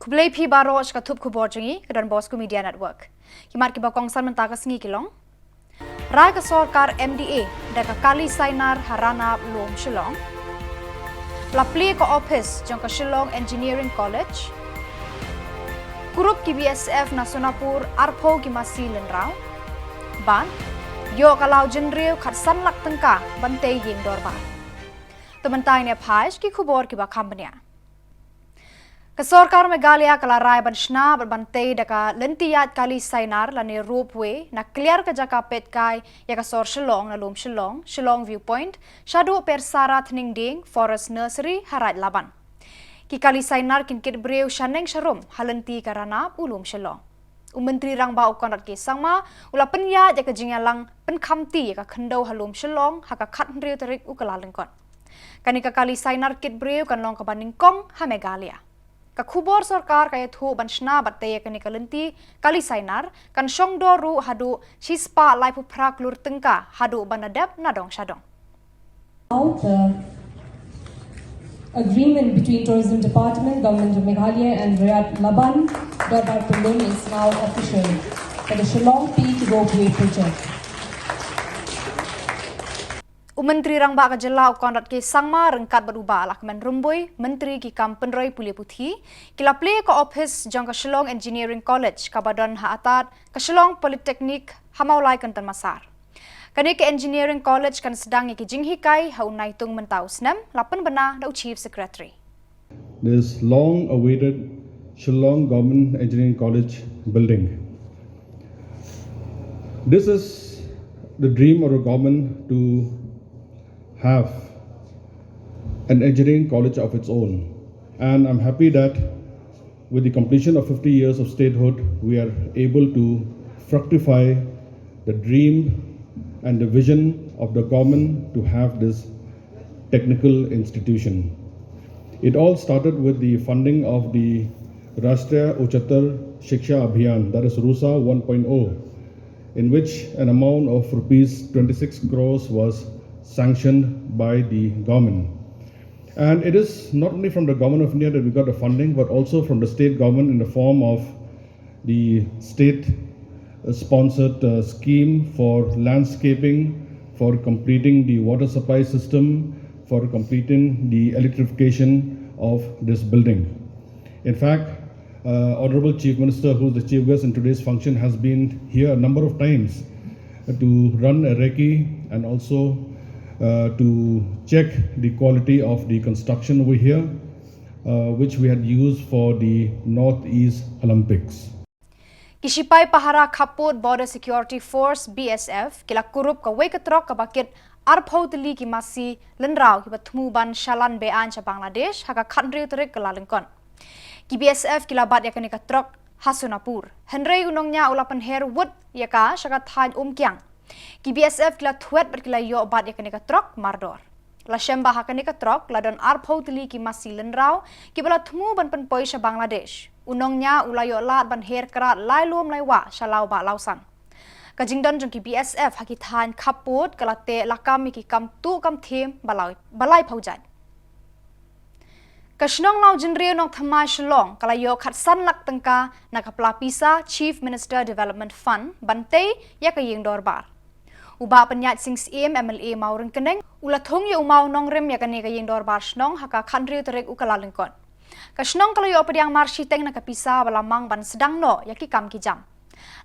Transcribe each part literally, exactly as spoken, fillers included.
Khublei phi baroh sha ka thup khubor jong ngi ka Don Bosco Media Network. Ki mat kiba kongsan mynta ka sngi ki long: Rai ka sorkar M D A da ka kali sainar ha Ranab Lum Shillong. La plie ka ophis jong ka Shillong Engineering College. Kurup ki B S F na Sonapur arphew ki masi lynraw. Bad ïoh ka law jynriew khatsan lak tyngka ban tei ïing dorbar. To mynta ngin ïa phai sha ki khubor kiba kham bniah. Ka sorkar Meghalaya ka la rai ban shna bad ban tei da ka lynti ïaid kali sainar lane ropeway na kliar ka jaka peitkai ïa ka sor Shillong na Lum Shillong, Shillong Viewpoint, shaduh Persara Thning Dieng Forest Nursery ha Raid Laban. Ki kali sainar kin kit briew shaneng sharum ha lynti ka Ranab u Lum Shillong. U Myntri Rangbah u Conrad K Sangma u la pynïaid ïa ka jingïalang pynkhamti ïa ka khyndew ha Lum Shillong ha ka khathynriew tarik u Kyllalyngkot. Kane ka kali sainar kit briew kan long kaba nyngkong ha Meghalaya. Ka khubor sorkar ka ïathuh ban shna bad tei ïa kane ka lynti kali sainar kan shong dor ruh haduh shispah laiphew phra klur tyngka haduh ban da dep na dong sha dong. Now the agreement between Tourism Department, Government of Meghalaya and Raid Laban, Dorbar Pyllun is now official for the Shillong Peak Ropeway Project. U Myntri Rangbah ka Jylla u Conrad K Sangma ryngkat bad u Bah Lahkmen Rymbui, Myntri ki kam pynroi pule puthi, ki la plie ka ophis jong ka Shillong Engineering College kaba don ha atad ka Shillong Polytechnic ha Mawlai Kynton Massar. Kane ka Engineering College kan sdang ïa ki jinghikai ha u Naitung mynta u snem, la pynbna da u Chief Secretary. This long awaited Shillong Government Engineering College building. This is the dream of a government to have an engineering college of its own. And I'm happy that with the completion of fifty years of statehood, we are able to fructify the dream and the vision of the government to have this technical institution. It all started with the funding of the Rashtriya Uchchatar Shiksha Abhiyan, that is RUSA one point oh, in which an amount of rupees twenty-six crores was sanctioned by the government. And it is not only from the Government of India that we got the funding, but also from the state government in the form of the state uh, sponsored uh, scheme for landscaping, for completing the water supply system, for completing the electrification of this building. In fact, uh, Honorable Chief Minister, who is the chief guest in today's function, has been here a number of times to run a recce and also uh, to check the quality of the construction over here, uh, which we had used for the Northeast Olympics. Ki shipai pahara khappud Border Security Force, B S F, ki la kurup kawei ka trok kaba kit arphew tylli ki masi lynraw kiba thmu ban shalan be-aiñ sha Bangladesh ha ka khathynriew tarik Kyllalyngkot. Ki B S F ki la bat ïa kane ka trok ha Sonapur. Hynrei u nongñiah u la pynher wut ïa ka sha ka thaiñ Umkiang. Ki B S F ki la thwet bad ki la ïoh bat ïa kane ka trok mardor. La shem ba ha kane ka trok la don arphew tylli ki masi lynraw kiba la thmu ban pynpoi sha Bangladesh. U nongñiah u la ïoh lad ban her krad lai lum lai wah sha Lawbah Lawsang. Ka jingdon jong ki B S F ha ki thaiñ khappud ka la teh lakam ïa ki kam tuh kam thiem ba lai, ba laiphew jait. Ka shnong Lawjynriew Nongthymmai Shillong ka la ïoh khatsan lak tyngka na ka pla pisa Chief Minister Development Fund ban tei ïa ka ïing dorbar. U Bah Pynïaid Sing Syiem, M L A Mawryngkneng, u la thung ïa u mawnongrim ïa kane ka ïing dorbar shnong ha ka khathynriew tarik u Kyllalyngkot. Ka shnong ka la ïoh pdiang marshiteng na ka pisa ba la mang ban sdang noh ïa ki kam ki jam.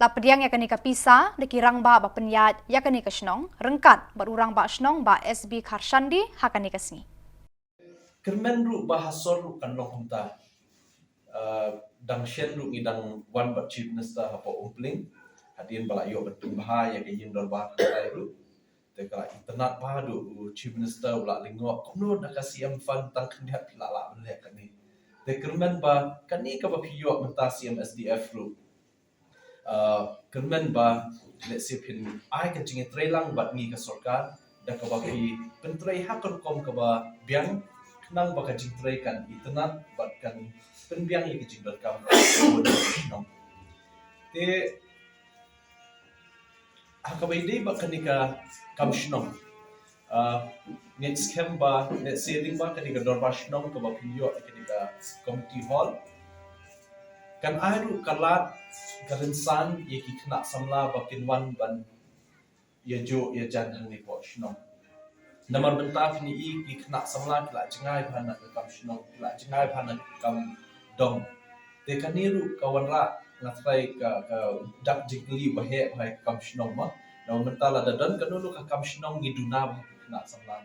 La pdiang ïa kane ka pisa da ki rangbah ba pynïaid ïa kane ka shnong, ryngkat bad u rangbah shnong Bah S B Kharshandi ha kane ka sngi. Kyrmen ruh ba ha sor ruh kan long kumta. Uh, dang shen ruh ngi dang wan bad Chief Minister hapoh Umpling. Hadien ba la ïoh ban pynbha ïa ka ïing dorbar katai ruh. Te ka la itynnad bha ruh u Chief Minister u la lyngngoh kumno da ka C M Fund tang khyndiat phi la lah ban leh kane. Te kyrmen ba kane kaba phi ïoh mynta C M S D F ruh. Uh, kyrmen ba lehse phin ai ka jingïatreilang bad ngi ka sorkar da kaba phi pyntrei ha ka rukom kaba biang khnang ba ka jingtrei kan itynnad bad kan pynbiang ïa ka jingdonkam. Te ha kaba ïadei bad kane ka kam shnong, uh, ngi skhem ba lehse lyngba kane ka dorbar shnong kaba phin ïoh ïa kane ka community hall. Kan ai ruh ka lad ka rynsan ïa ki khynnah samla ba kin wan ban ïa juh ïa jan hangne hapoh shnong. Namar mynta phin ïohi ki khynnah samla ki la jngai bha na ka kam shnong, ki la jngai bha na ka kam dong. Te kane ruh ka wanrah nga trai ka, ka dak jingkylli ba heh bha ïa ka kam shnong ma. Namar mynta lada don kano kano ka kam shnong ngi duna bha ki khynnah samla.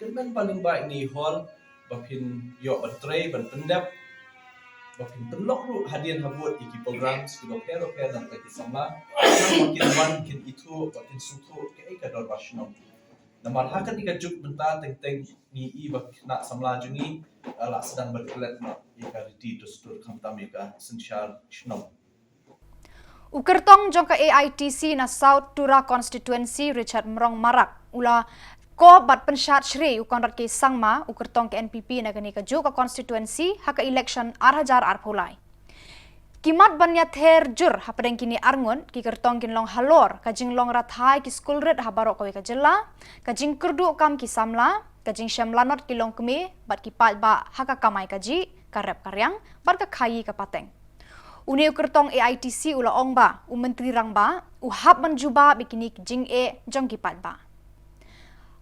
Kyrmen ba lyngba ine i hall ba phin ïoh ban trei ban pyndep ba phin pynlong ruh hadien habud ïa ki programs ki bapher bapher na ka ki samla. Ba kin wan kin ithuh ba kin sngewthuh kaei ka dorbar shnong. Namar ha kane ka juk mynta teng teng ngi i ba ki khynnah samla jong ngi la sdang ban klet noh ïa ka riti dustur khamtam ïa ka synshar shnong. U kyrtong jong ka A I T C na South Tura Constituency Richard Mrong Marak u la kop bad pynshad shrei u Conrad K Sangma u kyrtong ka N P P na kane ka juh ka constituency ha ka election ar hajar arphew lai. Ki mat ban ïather jur hapdeng kine arngut ki kyrtong kin long halor ka jinglong rathai ki skul rit ha baroh kawei ka jylla, ka jingkyrduh kam ki samla, ka jingshem lanot ki longkmie bad ki paidbah ha ka kamai kajih, ka rep ka riang bad ka khaii ka pateng. Une u kyrtong A I T C u la ong ba u Myntri Rangbah u hap ban jubab ïa kine ki jingeh jong ki paidbah.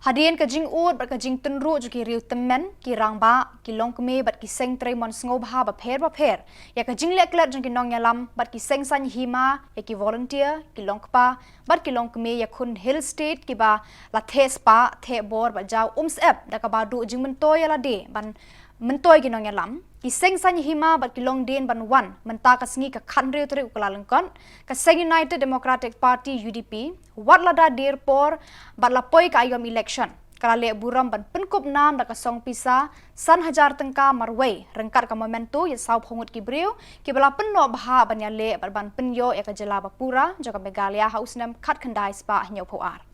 Hadien ka jingud bad ka jingtynruh jong ki riewtymmen, ki rangbah, ki longkmie bad ki seng trei mon sngewbha bapher bapher ïa ka jingleh klet jong ki nongïalam bad ki seng saiñ hima ïa ki volunteer, ki longkpa bad ki longkmie ïa khun Hill State kiba la theh spah theh bor bad jaw um syep da kaba duh jingmyntoi ïa lade ban myntoi ki nongïalam. Ki seng saiñ hima bad ki longdien ban wan mynta ka sngi ka khathynriew tarik u Kyllalyngkot, ka seng United Democratic Party U D P wat lada dier por bad la poi ka aïom election ka la leh burom ban pynkup nam da ka song pisa san hajar tyngka marwei ryngkat ka memento ïa sawphew ngut ki briew kiba la pynnoh bha ban ïaleh bad ban pynïoh ïa ka jylla ba pura jong ka Meghalaya ha u snem khatkhyndai spah hynñiewphew ar.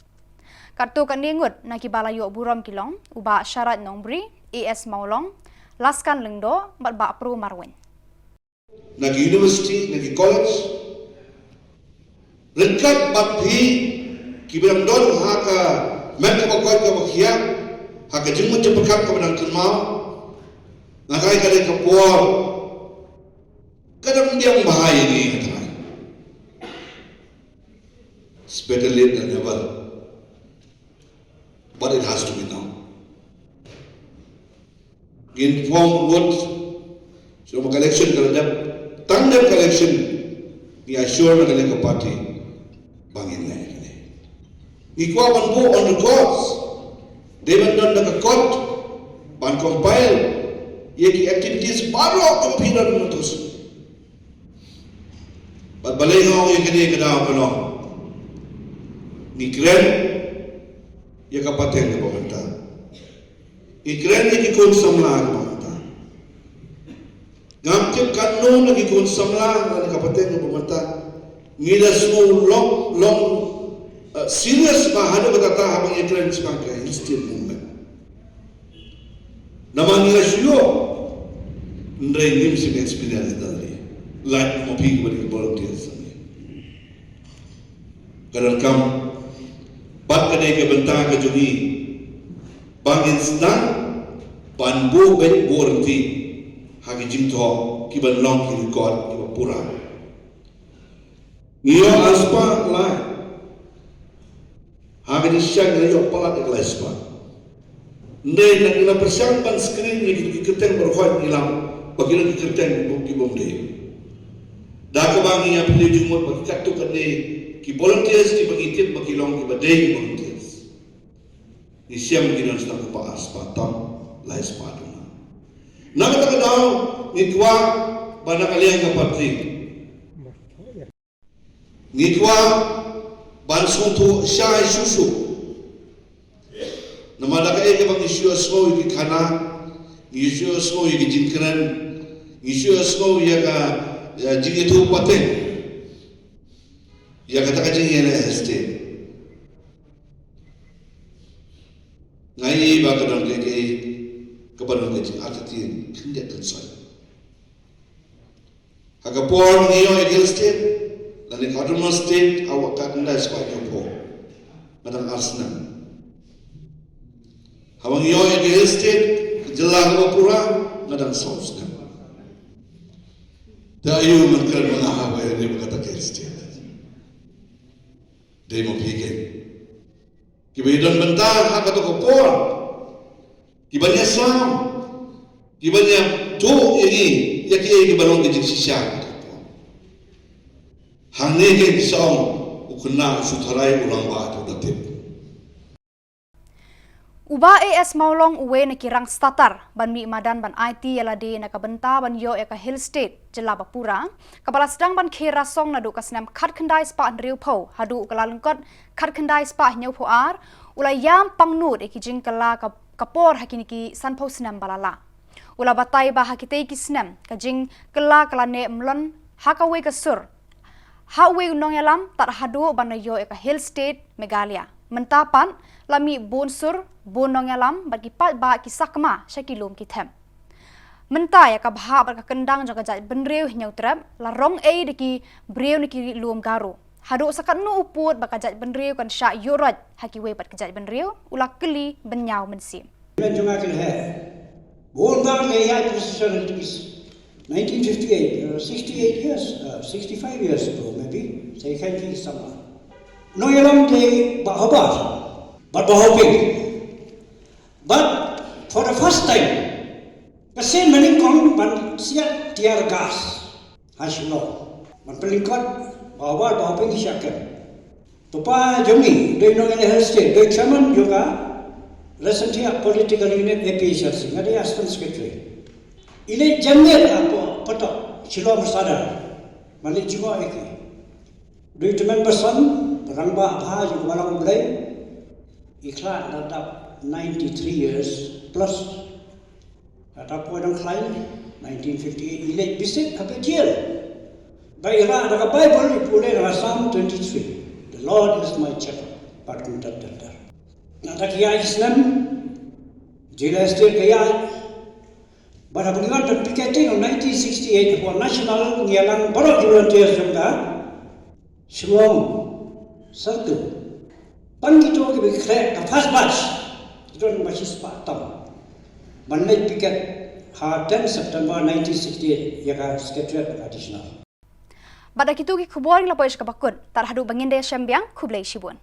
Katto katne ngut na kiba la ïoh burom ki long u Bah Sharat Nongbri, A S Mawlong, Laskan Lyngdoh bad Bah Pro Marwein. Na ki university, na ki college, ryngkat bad phi kiba dang don ha ka met kaba koit kaba khiah, ha ka jingmut jingpyrkhat kaba dang kynmaw, nga trai ka dei ka por ka dang biang bha ïa ngi, nga trai. It's better late than never. But it has to be now. Ngin form vote shuwa ba ka election ka la dep, tang dep ka election ngi assure na kane ka party ba ngin leh kane. Ngi kwah ban buh on records, dei ban don da ka kot ban compile ïa ki activities baroh ka phi don mynta. Bad balei nga ong ïa kane ka daw ka long, ngi kren ïa ka pateng kaba mynta, ngi kren ïa ki khun samla kaba mynta. Ngam tip katno na ki khun samla na ka pateng kaba mynta ngi la sngew long long serious ba haduh katta haba ngi kren shaphang ka Hill State Movement. Namar ngi la shu ïoh, hynrei ngim shym experience da lade. Lait ma phi kiba dei ki volunteers hangne. Ka donkam bad ka dei ka bynta ka jong ngi ba ngin sdang ban buh beit buh rynti ha ki jingthoh kiban long ki record kiba pura. Ngi ïoh arspah lai. Ha ka jingshisha ngi la ïoh palat ïa ka lai spah. Hynrei ngi la pyrshang ban screen ïa ki kyrteng baroh ngi lam ba ki long ki kyrteng ki bym dei. Da kaba ngi ïa pynlong jingmut ba ki katto katne ki volunteers kiba ngi tip ba ki long kiba dei ki volunteers, ngi shem ki don sdang kaba arspah tam lai spah duna. Na kata ka daw ngi kwah ba na ka liang ka party ngi kwah ban sngewthuh shai shuh shuh. Namar da kaei kaba ngi shu ïohsngew ïa ki khana, ngi shu ïohsngew ïa ki jingkren, ngi shu ïohsngew ïa ka jingïathuh pateng ïa kata ka jingïaleh state. Nga i ba ka don kaei kaei kaba don ka jingartatien khyndiat khynsoit. Ha ka por ngi ïoh ïa ka Hill State lane ka Autonomous State ha u khatkhyndai spah hynñiewphew, nga dang ar snem. Haba ngi ïoh ïa ka Hill State, ka jylla kaba pura, nga dang saw snem. Da aïu man kren ma nga ha ba ïa ri ba kata ka state. Dei ma phi kein. Kiba ïa don bynta ha kato ka por. Kiba ïa sam. Kiba ïa tu ïa ngi ïa ki ïa kiba long ki jingshisha. Hangne kein ki sa ong u khynnah u shu tharai u rangbah tu da tip. U Bah A S Mawlong uwei na ki rang starter ban mih madan ban aiti ïa lade na ka bynta ban ïoh ïa ka Hill State jylla ba pura, kaba la sdang ban kher rasong naduh ka snem khatkhyndai spah hynriewphew haduh ka la lyngkot khatkhyndai spah hynñiewphew ar, u la ïam pangnud ïa ki jingkylla ka, ka por ha kine ki sanphew snem ba la lah. U la batai ba ha kitei ki snem ka jingkylla ka la neh mlien ha kawei ka sur ha uwei u nongïalam tad haduh ban da ïoh ïa ka Hill State Meghalaya. Mynta pat la mih bun sur, bun nongïalam bad ki paidbah ki sakma sha ki lum ki them. Mynta ïa ka bhah bad ka kyndang jong ka jaitbynriew Hynñiewtrep la rong ei da ki briew na ki lum Garo. Haduh sa katno u pud ba ka jaitbynriew kan shah ïuh roit ha kiwei pat ki jaitbynriew, u la kylli bynñiaw mynsiem. Kmen jong nga ki leh. Bun ba ngi ïaid procession in peace. Nineteen fifty-eight, uh, sixty-eight years, uh, sixty-five years ago maybe. Sa ïa khein ki samla. Nongïalam te Bah Hobart bad Bah Hoping. But for the first time, ka seng mynnyngkong ban siat tear gas ha Shillong ban pynlyngkot Bah Hobart, Bah Hoping ki shah kem. Papa jong ngi dei nongïalam Hill State, dei chairman jong ka Ras Saiñtiah Political Unit A P H L C, nga dei assistant secretary. I leit janmiet hapoh patok Shillong Sadar ban leit jngoh ïa ki. Dei tymmen basan, ba rangbah bha jong ka Balang U Blei. I khlad da dap ninety-three years plus. Kata poi dang khlaiñ, nineteen fifty-eight i leit visit ha ka jail. Ba i rah da ka Baibl, i pule da ka Psalm twenty-three, "The Lord is my shepherd," bad kumta ter ter. Nangta ki ïaid ki snem, jail estate ka ïaid. Bad haba ngi wan picketing ha nineteen sixty-eight hapoh National, ngi ïalang baroh ki volunteers jong ka Shillong Circle. Tang kito kiba khreh ka first batch, ki don ba shispah tam ban leit picket ha ten September nineteen sixty-eight ïa ka Secretariat bad ka Additional. Bad da kito ki khubor ngi la poi sha kaba kut. Tad haduh ba ngin da ïashem biang, khublei shibun.